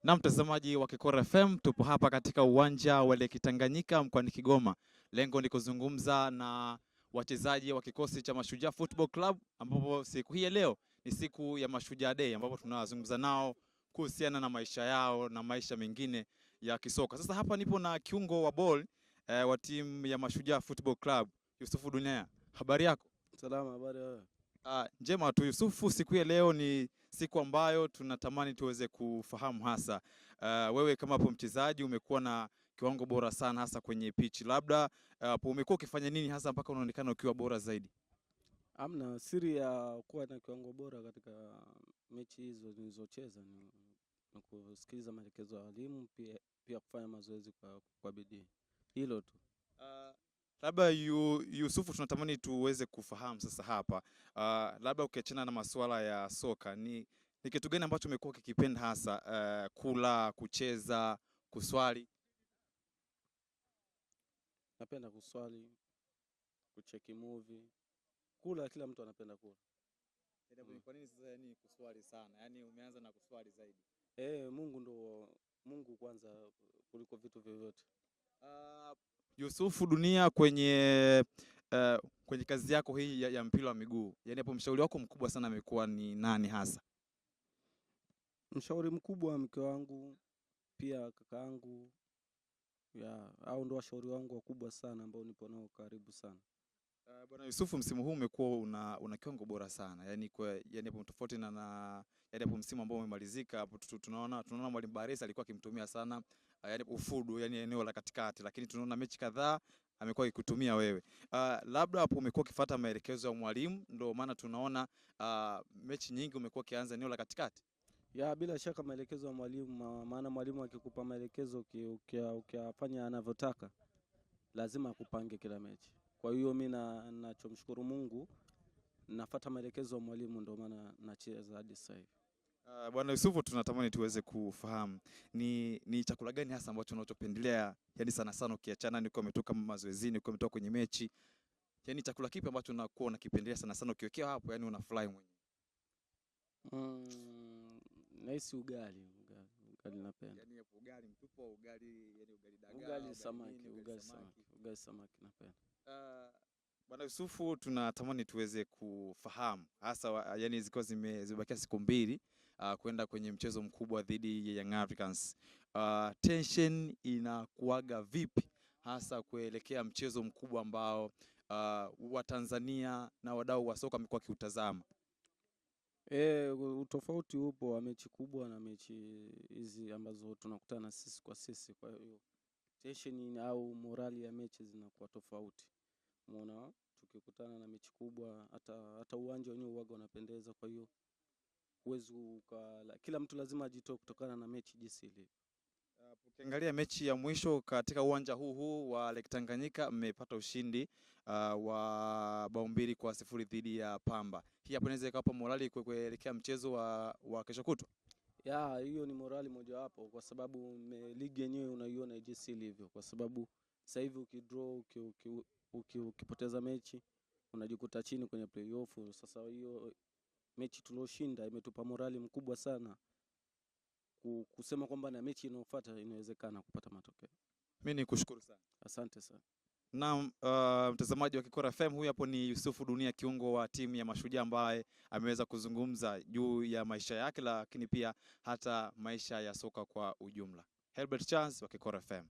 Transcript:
Na mtazamaji wa Kikora FM, tupo hapa katika uwanja wa Lake Tanganyika mkoani Kigoma. Lengo ni kuzungumza na wachezaji wa kikosi cha Mashujaa Football Club, ambapo siku hii ya leo ni siku ya Mashujaa Day, ambapo tunazungumza nao kuhusiana na maisha yao na maisha mengine ya kisoka. Sasa hapa nipo na kiungo wa ball wa timu ya Mashujaa Football Club, Yusufu Dunia. Habari yako? Salama, habari wewe? Njema tu Yusufu, siku ya leo ni siku ambayo tunatamani tuweze kufahamu hasa wewe kama hapo mchezaji umekuwa na kiwango bora sana hasa kwenye pitch, labda umekuwa ukifanya nini hasa mpaka unaonekana ukiwa bora zaidi? Amna siri ya kuwa na kiwango bora katika mechi hizo nilizocheza ni kusikiliza maelekezo ya walimu, pia kufanya mazoezi kwa bidii. Hilo tu. Labda Yusufu, tunatamani tuweze kufahamu sasa hapa labda ukiachana na masuala ya soka ni kitu gani ambacho umekuwa ukikipenda hasa kula, kucheza, kuswali? Napenda kuswali, kucheki movie, kula, kila mtu anapenda kula. Kwa nini sasa yani kuswali sana? Yaani umeanza na kuswali zaidi. Mungu ndo Mungu kwanza kuliko vitu vyovyote. Yusufu Dunia, kwenye kazi yako hii ya mpira wa miguu, yaani hapo mshauri wako mkubwa sana amekuwa ni nani hasa? Mshauri mkubwa mke wangu, pia kakaangu, ya au ndo washauri wangu wakubwa sana ambao nipo nao karibu sana. Bwana Yusufu, msimu huu umekuwa una kiwango bora sana, yaani kwa yaani hapo tofauti na yaani hapo msimu ambao umemalizika hapo tunaona mwalimu Baresa alikuwa akimtumia sana yaani ufudu, yaani eneo la katikati, lakini tunaona mechi kadhaa amekuwa akikutumia wewe. Labda hapo umekuwa ukifuata maelekezo ya mwalimu, ndio maana tunaona mechi nyingi umekuwa ukianza eneo la katikati. Ya, bila shaka maelekezo ya mwalimu, maana mwalimu akikupa maelekezo ukiyafanya anavyotaka lazima akupange kila mechi. Kwa hiyo mi nachomshukuru Mungu nafuata maelekezo ya mwalimu, ndio maana nacheza hadi sasa hivi. Bwana Yusufu, tunatamani tuweze kufahamu ni chakula gani hasa ambacho unachopendelea, yani sana sana ukiachana ni ukiwa umetoka mazoezini, ukiwa umetoka kwenye mechi, yani chakula kipi ambacho unakuwa unakipendelea sana sana ukiwekewa hapo, yani unafurahi mwenyewe? Nahisi ugali napenda. Yani ugali mtupu au ugali, yani ugali dagaa, Ugali samaki, ugali samaki napenda. Bwana Yusufu, tunatamani tuweze kufahamu hasa yani zikiwa zimebakia siku mbili kwenda kwenye mchezo mkubwa dhidi ya Young Africans. Tension inakuwaga vipi hasa kuelekea mchezo mkubwa ambao Watanzania na wadau wa soka wamekuwa wakiutazama? Utofauti upo wa mechi kubwa na mechi hizi ambazo tunakutana sisi kwa sisi. Kwa hiyo tension au morali ya mechi zinakuwa tofauti. Umeona, tukikutana na mechi kubwa hata uwanja wenyewe huwaga unapendeza. Kwa hiyo huwezi kila mtu lazima ajitoe kutokana na mechi jinsi ilivyo. Ukiangalia mechi ya mwisho katika uwanja huu wa Lake Tanganyika mmepata ushindi wa bao 2-0 dhidi ya Pamba. Hii hapo inaweza ikawapa morali kuelekea mchezo wa kesho kutwa. Ya, hiyo ni morali mojawapo kwa sababu ligi yenyewe unaiona jinsi ilivyo, kwa sababu sasa hivi ukidraw, ukipoteza mechi unajikuta chini kwenye playoff. Sasa hiyo mechi tulioshinda imetupa morali mkubwa sana kusema kwamba na mechi inayofuata inawezekana kupata matokeo. Mimi nikushukuru sana. Asante sana. Naam, mtazamaji wa Kikora FM, huyu hapo ni Yusufu Dunia, kiungo wa timu ya Mashujaa ambaye ameweza kuzungumza juu ya maisha yake, lakini pia hata maisha ya soka kwa ujumla. Herbert Charles wa Kikora FM.